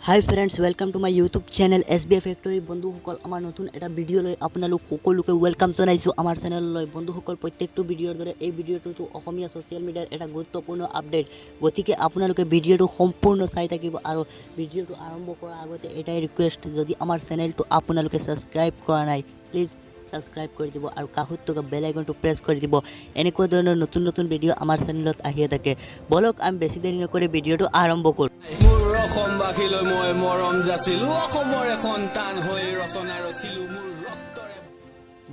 Hi friends, welcome to my YouTube channel SBA Factory. বন্ধুসকল, আমাৰ নতুন এটা ভিডিঅ' লৈ আপোনালোক সকলোকে welcome জনাইছোঁ আমাৰ চেনেললৈ। বন্ধুসকল, প্ৰত্যেকটো ভিডিঅ'ৰ দৰে এই ভিডিঅ'টোতো অসমীয়া ছ'চিয়েল মিডিয়াৰ এটা গুৰুত্বপূৰ্ণ আপডেট। গতিকে আপোনালোকে ভিডিঅ'টো সম্পূৰ্ণ চাই থাকিব আৰু ভিডিঅ'টো আৰম্ভ কৰাৰ আগতে এটাই ৰিকুৱেষ্ট, যদি আমাৰ চেনেলটো আপোনালোকে ছাবস্ক্ৰাইব কৰা নাই, প্লিজ ছাবস্ক্ৰাইব কৰি দিব আৰু কাষত থকা বেল আইকনটো প্ৰেছ কৰি দিব। এনেকুৱা ধৰণৰ নতুন নতুন ভিডিঅ' আমাৰ চেনেলত আহিয়ে থাকে। ব'লক, আমি বেছি দেৰি নকৰি ভিডিঅ'টো আৰম্ভ কৰোঁ। মোৰ অসমবাসীলৈ মই মৰম যাচিলো, অসমৰে সন্তান হৈ ৰচনা ৰচিলো মোৰ ৰক্তৰে।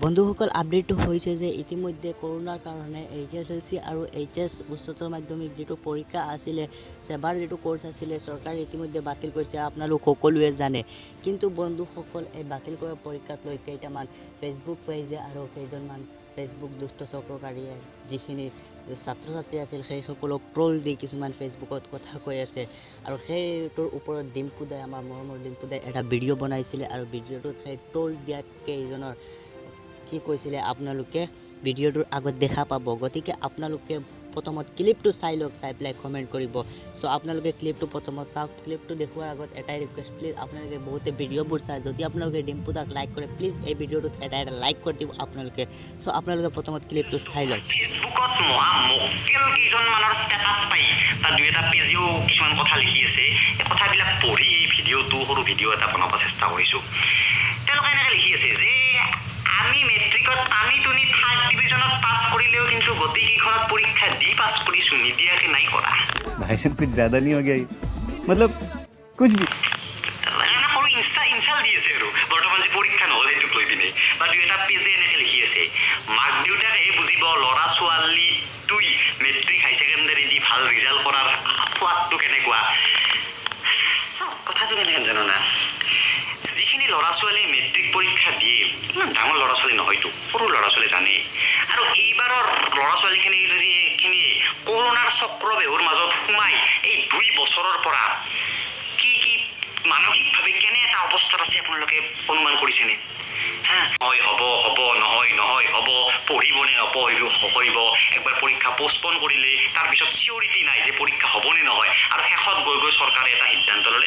বন্ধুসকল, আপডেটটো হৈছে যে ইতিমধ্যে কৰোণাৰ কাৰণে এইচএছএলচি আৰু এইচএছ উচ্চতৰ মাধ্যমিক যিটো পৰীক্ষা আছিলে, ছেবাৰ যিটো কোৰ্চ আছিলে, চৰকাৰে ইতিমধ্যে বাতিল কৰিছে, আপোনালোক সকলোৱে জানে। কিন্তু বন্ধুসকল, এই বাতিল কৰা পৰীক্ষাক লৈ কেইটামান ফেচবুক পেজে আৰু কেইজনমান ফেচবুক দুষ্ট চক্ৰকাৰীয়ে যিখিনি ছাত্ৰ ছাত্ৰী আছিল সেইসকলক ট্ৰল দি কিছুমান ফেচবুকত কথা কৈ আছে। আৰু সেইটোৰ ওপৰত ডিম্পু দাই, আমাৰ মৰমৰ ডিম্পু দাই এটা ভিডিঅ' বনাইছিলে আৰু ভিডিঅ'টোত সেই ট্ৰল দিয়া কেইজনৰ কি কৈছিলে আপোনালোকে ভিডিঅ'টোৰ আগত দেখা পাব। গতিকে আপোনালোকে প্ৰথমত ক্লিপটো চাই লওক, চাই পেলাই কমেণ্ট কৰিব। চ' আপোনালোকে ক্লিপটো প্ৰথমত চাওক। ক্লিপটো দেখুৱাৰ আগত এটাই ৰিকুৱেষ্ট, প্লিজ আপোনালোকে বহুতে ভিডিঅ'বোৰ চায়, যদি আপোনালোকে ডিম্পু দাক লাইক কৰে, প্লিজ এই ভিডিঅ'টোত এটা এটা লাইক কৰি দিব আপোনালোকে। চ' আপোনালোকে প্ৰথমত ক্লিপটো চাই লওক। ফেচবুকত মহা মক্কেল কেইজনমানৰ ষ্টেটাছ পাই বা দুই এটা পেজেও কিছুমান কথা লিখি আছে, এই কথাবিলাক পঢ়ি এই ভিডিঅ'টো, সৰু ভিডিঅ' এটা বনাব চেষ্টা কৰিছোঁ। তেওঁলোকে এনেকৈ লিখি আছে যে আমি মেট্ৰিকত টানি টুনি থাৰ্ড ডিভিজনত পাছ কৰিলেও কিন্তু গোটেইকেইখনত পৰীক্ষা দি পাছ কৰিছোঁ, নিদিয়াকৈ নাই কৰা। भाई साहब, कुछ ज्यादा नहीं हो गया ये? मतलब कुछ भी। মানে সৰু ইনচাল দি আছে আৰু বৰ্তমান যে পৰীক্ষা নহ'ল সেইটোক লৈ পিনে। বা দুই এটা পেজে এনেকৈ লিখি আছে, মাক দেউতাকেহে বুজিব ল'ৰা ছোৱালীটোই মেট্ৰিক হাই ছেকেণ্ডেৰী দি ভাল ৰিজাল্ট কৰাৰ সোৱাদটো কেনেকুৱা। চাওক, কথাটো কেনেকৈ জানো না, যিখিনি ল'ৰা ছোৱালীয়ে মেট্ৰিক পৰীক্ষা দিয়ে, ইমান ডাঙৰ ল'ৰা ছোৱালী নহয়তো, সৰু ল'ৰা ছোৱালী জানেই। আৰু এইবাৰৰ ল'ৰা ছোৱালীখিনি যিখিনি কৰোণাৰ চক্ৰবেহুৰ মাজত সোমাই এই 2 বছৰৰ পৰা কি কি মানসিকভাৱে কেনে এটা অৱস্থাত আছে, আপোনালোকে অনুমান কৰিছেনে? হা, হয় হ'ব হ'ব, নহয় নহয় হ'ব, পঢ়িবনে নপঢ়িব কৰিব, একবাৰ পৰীক্ষা পষ্টপন কৰিলে, তাৰপিছত চিয়ৰিটি নাই যে পৰীক্ষা হ'বনে নহয়, আৰু শেষত গৈ গৈ চৰকাৰে এটা সিদ্ধান্ত ল'লে।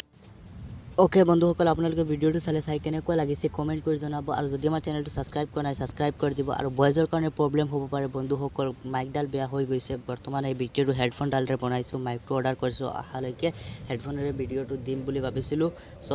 অ'কে বন্ধুসকল, আপোনালোকে ভিডিঅ'টো চালে, চাই কেনেকুৱা লাগিছে কমেণ্ট কৰি জনাব। আৰু যদি আমাৰ চেনেলটো ছাবস্ক্ৰাইব কৰা নাই, ছাবস্ক্ৰাইব কৰি দিব। আৰু ভইচৰ কাৰণে প্ৰব্লেম হ'ব পাৰে বন্ধুসকল, মাইকডাল বেয়া হৈ গৈছে। বৰ্তমান এই ভিডিঅ'টো হেডফোনডালেৰে বনাইছোঁ, মাইকটো অৰ্ডাৰ কৰিছোঁ, অহালৈকে হেডফোনেৰে ভিডিঅ'টো দিম বুলি ভাবিছিলোঁ। চ'